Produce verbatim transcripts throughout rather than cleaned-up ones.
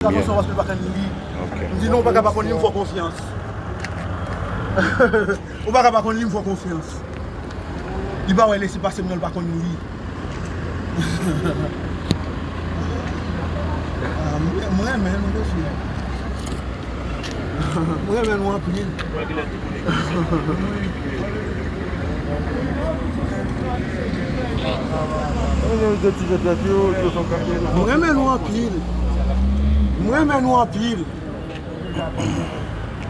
Atansyon paske l pa konn li. Ok. M di non, ou pa ka pa konn li, m fè w konfyans. Ou pa ka pa konn li, m fè w konfyans. Li pa wè lese pase m nan, l pa konn li. Ah, mwen, mwen renmen nou, mesye. Mwen renmen nou anpil. Mwen renmen nou anpil. Mwen renmen nou anpil.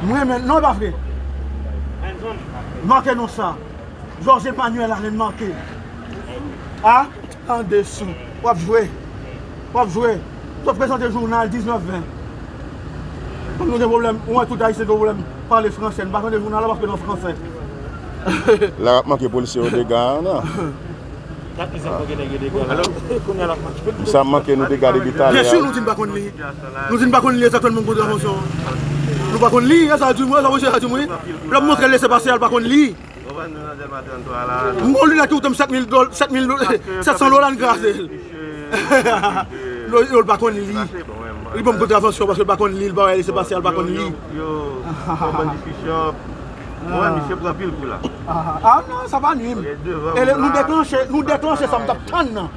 Mwen renmen, non, e pa vre. Manke non sa. Georges Emmanuel Allen manke. A, tande sou. W ap jwe. W ap jwe. Sot prezante jounal diznèf ven. Kòm nou gen pwoblèm, ou wè tout Ayisyen gen pwoblèm pale franse. Nou pa tande jounal la paske nan franse. La, w ap manke polisye yo dega, non? Sa manke nou dega depi talè a. Byen si, nou di n pa konn li. Nou di n pa konn li egzakteman, moun kontravansyon. Nou pa konn li, e sa di mwen, sa monchè, sa di mwen. Lè m montre l lese pase a, l pa konn li. M gon linèt ki koute m sèt mil dòl, sèt mil do-, sèt san dola, n kraze l. Yo, yo, l pa konn li. Li ban m kontravansyon paske l pa konn li, l pa wè lese pase a, l pa konn li. Mwen, misye pran pil kou la. Ah, ah, non, sa pa nwi m. E le, nou deklanche, nou deklanche sa m t ap tann nan.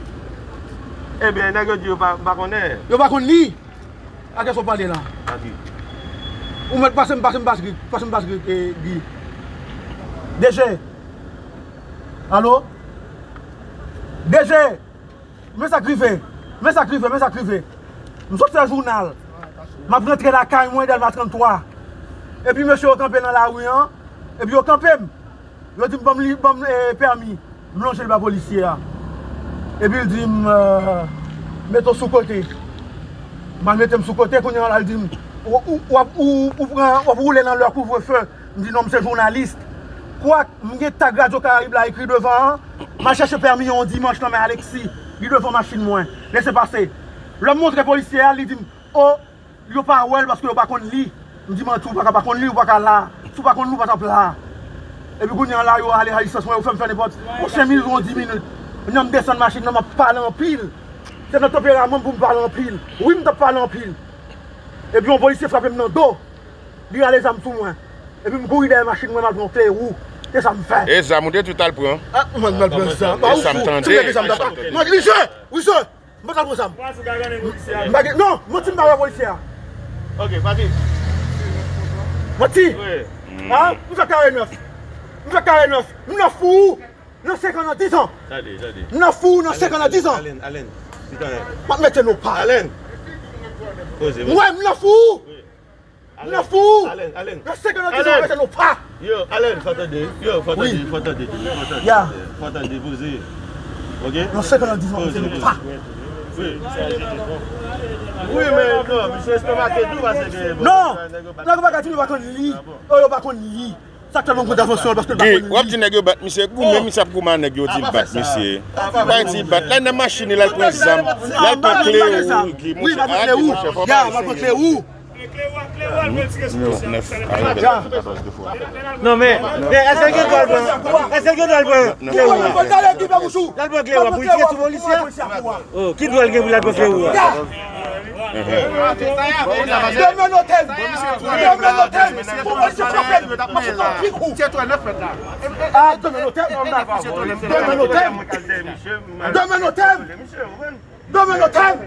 Ebyen, nèg yo di yo pa, pa konnen. Yo pa konn li. A kiyès w ap pale la? Ou mèt pase m, pase m, pase m, pase m, pase m, eh, Guy. D G. Alo? D G. Men sa k rive. Men sa k rive, men sa k rive. M sot fè jounal. M ap rantre lakay mwen, Dèlma tranntwa. Epi mesye yo kanpe nan lari an. Epi yo kanpe m. Yo di m, "Ban m li, ban m, eh, pèmi." M lonje l ba polisye a. Epi l di m, eh, "Mete w sou kote." M al mete m sou kote, kounye a la l di m, "Ou, ou, w ap, ou, ou pran, w ap woule nan lè kouvrefe." M di, "Non, m se jounalis." Kwak, m gen tag Radyo Karayib la ekri devan an. M al chèche pèmi yon dimanch nan men Alexis. Li devan machin mwen. Lese pase. Lè m montre polisye a, li di m, "O, yo pa wè l paske yo pa konn li." M di, "Manti, ou pa ka pa konn li, ou pa ka la. Si w pa konn li, ou pa t ap la." Epi kounye a la, yo ale a distans mwen, yo fè m fè nenpòt yon senk minit ou yon dis minit. Kounye a m desann machin nan, m ap pale anpil. Se nan tanperaman m pou m pale anpil. Wi, m t ap pale anpil. Epi yon polisye frape m nan do. Li rale zam sou mwen. Epi m kouri dèyè machin mwen, m al pran yon kle wou. Se sa m fè. E zam ou te tou t al pran? Ah, mwen, m al pran zam. E sa m tande. Mwen, li se, wi se. M pa t al pran zam. M pa gen, non, manti, m pa wè polisye a. Ok, pati. Manti. Wi. Ah, m fè kare nèf. M fè kare nèf. M nan fou. Nan senk an, nan dis an. Tande, tande. M nan fou, nan senk an, nan dis an. Alen, Alen, Alen. M ap mete nou pa. Alen. Poze, poze. Mwen, m nan fou. Wi. M nan fou. Alen, Alen. Nan senk an, nan dis an, m ap mete nou pa. Yo, Alen, fò tande. Yo, fò tande, fò tande, fò tande. Ya. Fò tande, poze. Ok? Nan senk an, nan dis an, m ap mete nou pa. Wi. Wi, men non, misye estomake tou, paske... Non! Nèg yo pa ka di nou pa konn li. Oh, yo pa konn li. Sa k fè m kontravansyon an, paske l pa konn li. Guy, w ap di nèg yo bat misye, goumen misye ap goumen a nèg yo di l bat misye. Bay di bat. L al nan machin li, l al pran zam, l al pran kle wou, Guy, monchè, arete, monchè, fò bay kle wou. Non, men, men, èske l gen dwa l pran, èske l gen dwa l pran kle wou a? L al pran kle wou a pou l tire sou polisye a? Oh, ki dwa l gen pou l al pran kle wou a? Demenote m! Demenote m! Pou mwen se frape m, mwen se nan pik ou. Ah, demenote m! Demenote m! Demenote m! Demenote m!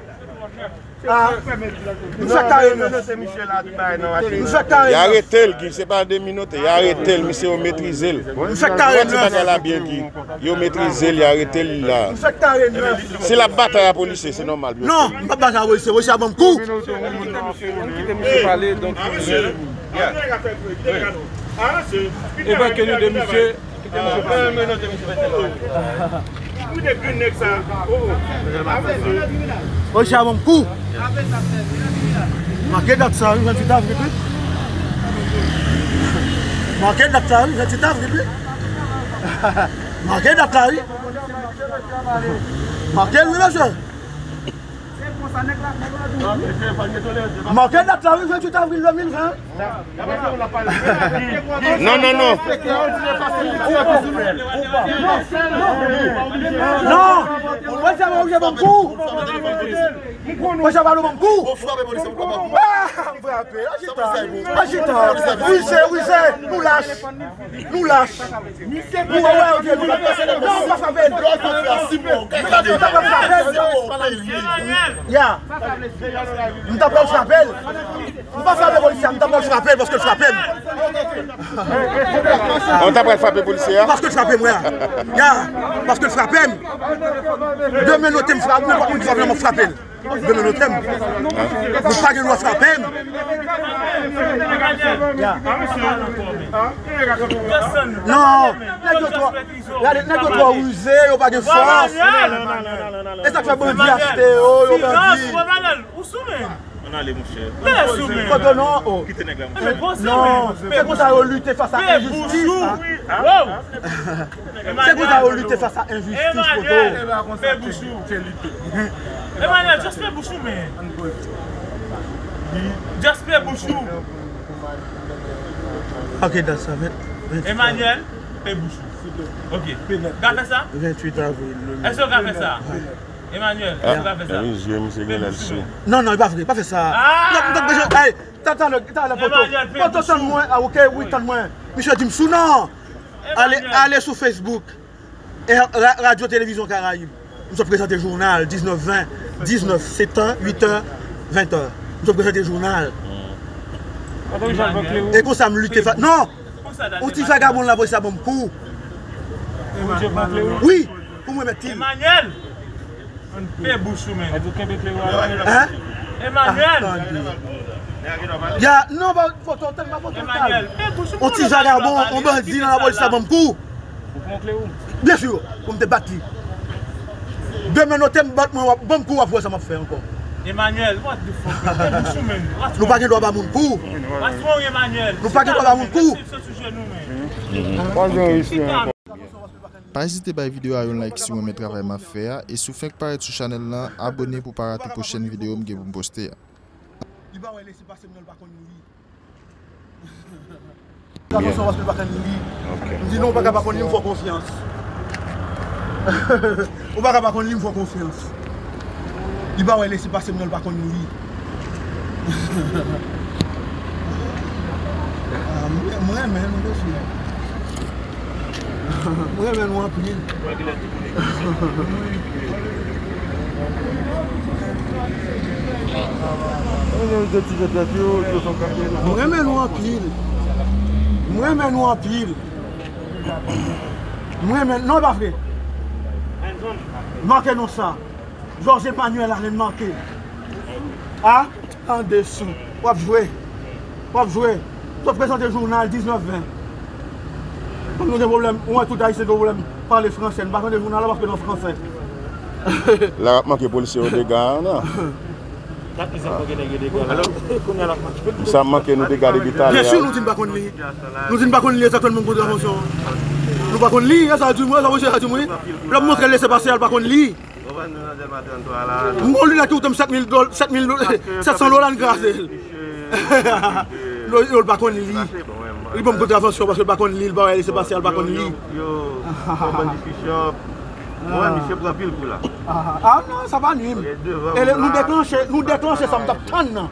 Ah, m fè kare nèf. M fè kare nèf. Y arete l, Guy, se pa demenote, y arete l, misye yo metrize l. M fè kare nèf. Ou wè ti bagay la byen, Guy. Yo metrize l, y arete l la. M fè kare nèf. Si l ap batay a polisye, se nòmal pou yo. Non, m p ap batay a polisye, polisye a ban m kou. Kite misye pale, donk. Evakye nou de misye, kite misye pale. Polisye a ban m kou. Make dat sa, wi, venntuit avril, wi. Make dat sa, wi, venntuit avril, wi. Make dat la, wi. Make l, wi, mesye. Make dat la, wi, venntuit avril de mil ven. Non, non, non. Non. Mwen, se mwen, oblije ban m kou. Mwen, se pa nou ban m kou. Ah, m frape. Achita. Achita. Wi, se, wi, se. Nou lach. Nou lach. Nou wè, wè, ok, nou lach. Non, pa frape. Nou pa frape. Ya. M ta pral frape l. M pa frape polisye a, m ta pral frape l paske l frape m. Ou ta pral frape polisye a? Paske l frape m, wè. Ya, paske l frape m. Demen note m frape, nenpòt moun ki frape m, m ap frape l. Demen note m. Nou pa gen dwa frape m. Ya. Non, nèg yo twò, gade, nèg yo twò rize, yo pa gen fòs. E sa k fè bandi achte yo, yo bandi. Ou sou men. Ann ale, monchè. Pè sou men. Kote non, oh. Kite nèg la, monchè. Non, se konsa yo lite fas a enjistis, la. Se konsa yo lite fas a enjistis, poto. Pè bouch ou. Emmanuel, just pè bouch ou, men. Just pè bouch ou. Ok, that's it. Emmanuel, pè bouch ou. Ok. Ka fè sa? Venntuit avril. Èske w ka fè sa? Emmanuel, èske w ka fè sa? Wi, zye misye gen lè l sou. Non, non, e pa vre, pa fè sa. Ah! M t ap bezwen, hey, talè, talè, poto. Poto, tann mwen, ah, ok, wi, tann mwen. Misye di m sou non. Ale, ale sou Facebook. E ra-, Radyo Televizyon Karayib. M sot prezante jounal, diznèf ven, diznèf, sèt è, uit è, ven è. M sot prezante jounal. E konsa m lite fa-, non! Yon ti vagabon la voye sa ban m kou. Wi, pou mwen mèt ti. Emmanuel! Pè bouch ou, men. Hein? Emmanuel! Ya, non, ba, foto, tann ba foto, Emmanuel, pè bouch ou. Yon ti vagabon, yon bandi nan lapolis la ban m kou. Byen si, pou m te bat li. Demen note m bat mwen, w ap ban m kou, w ap wè sa m ap fè ankò. Emmanuel, what the fuck, man? Pè bouch ou, men. Nou pa gen dwa ba moun kou. What's wrong, Emmanuel? Nou pa gen dwa ba moun kou. Pa gen isi ankò. Pa ezite bay videyo a yon like si w renmen travay m ap fè a, e si w fenk parèt sou chanèl lan, abòne pou w pa rate pwochèn videyo m gen pou m poste a. Li pa wè lese pase m nan, l pa konn li. Gason sa paske l pa konn li. M di non, ou pa ka pa konn li, m fè w konfyans. Ou pa ka pa konn li, m fè w konfyans. Li pa wè lese pase m nan, l pa konn li. Ah, m, m renmen nou, mesye. M renmen nou anpil. M renmen nou anpil. M renmen nou anpil. M renmen, non, e pa vre. Manke non sa. Georges Emmanuel Allen manke. A? Tande sou. W ap jwe. W ap jwe. Sot prezante jounal diznèf ven. Kòm nou gen pwoblèm, ou wè tout Ayisyen gen pwoblèm pale fransè. Nou pa tande jounal la paske nan fransè. La w ap manke polisye yo dega, non? Sa manke nou dega depi talè a. Byen si, nou di n pa konn li. Nou di n pa konn li egzakteman, moun kontravansyon. Nou pa konn li, e sa di mwen, sa wisye sa di mwen. Lè m montre l lese pase a, l pa konn li. Ou konprann, nou nan Dèlma trannntwa la. M gon linèt ki koute m sèt mil dòl-, sèt mil do-, sèt san dola, n kraze l. Yo, yo, l pa konn li. Li ban m kontravansyon paske l pa konn li, l pa wè lese pase a, l pa konn li. Yo, yo, yo, ban diskisyon. Mwen, misye pran pil kou la. Ah, ah, non, sa pa nwi m. E nou deklanche, nou deklanche sa m t ap tann nan.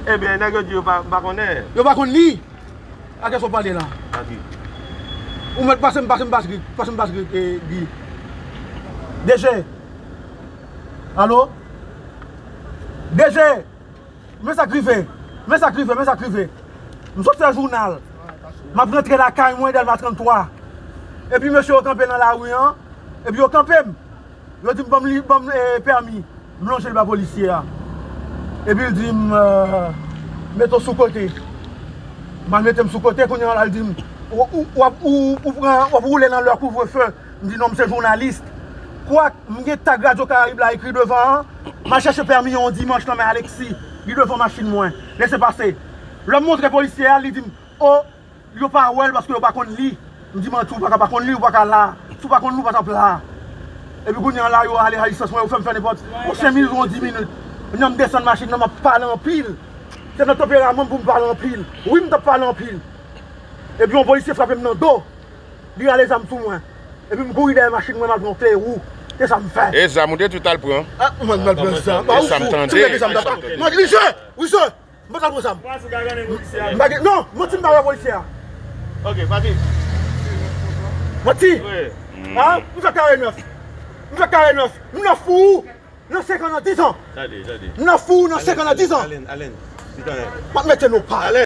Ebyen, nèg yo di yo pa, pa konnen. Yo pa konn li. A kiyès w ap pale la? Ou mèt pase m, pase m bas Guy, pase m bas Guy, eh, Guy. D G. Alo? D G! Men sa k rive! Men sa k rive, men sa k rive! M sot fè jounal. M ap rantre lakay mwen, Dèlma trannntwa. Epi mesye yo kanpe nan lari an. Epi yo kanpe m. Yo di m ban m li, ban m, eh, pèmi. M lonje l ba polisye a. Epi l di m, eh, mete w sou kote. M al mete m sou kote, kounye a l al di m, ou, ou, w ap, ou, ou pran, w ap woule nan lè kouvrefe. M di non, m se jounalis. Kwak, m gen tag Radyo Karayib la ekri devan an. M al chèche pèmi an yon dimanch nan men Alexis. Li devan machin mwen. Lese pase. Lè m montre polisye a, li di m, o, yo pa wè l paske yo pa konn li. M di, manti, ou pa ka pa konn li, ou pa ka la. Si w pa konn li, ou pa t ap la. Epi kounye a la, yo ale a distans mwen, yo fè m fè nenpòt. Yon senk minit, yon dis minit. Kounye a m desann machin nan, m ap pale anpil. Se nan tanperaman m pou m pale anpil. Wi, m t ap pale anpil. Epi yon polisye frape m nan do. Li rale zam sou mwen. Epi m kouri dèyè machin mwen, m al pran yon klere wou. Se sa m fè. E zam ou te tou al pran? Ah, mwen, m al pran zam. E sa m tande. Mwen, li jwe! Wi, jwe! M pa t al pran zam. M pa gen, non, manti m pa wè polisye a. Ok, pati. Manti. Wi. Ah, m fè kare nèf. M fè kare nèf. M nan fou. Nan senk an, nan dis an. Tande, tande. M nan fou, nan senk an, nan dis an. Alen, Alen, Alen. M ap mete nou pa.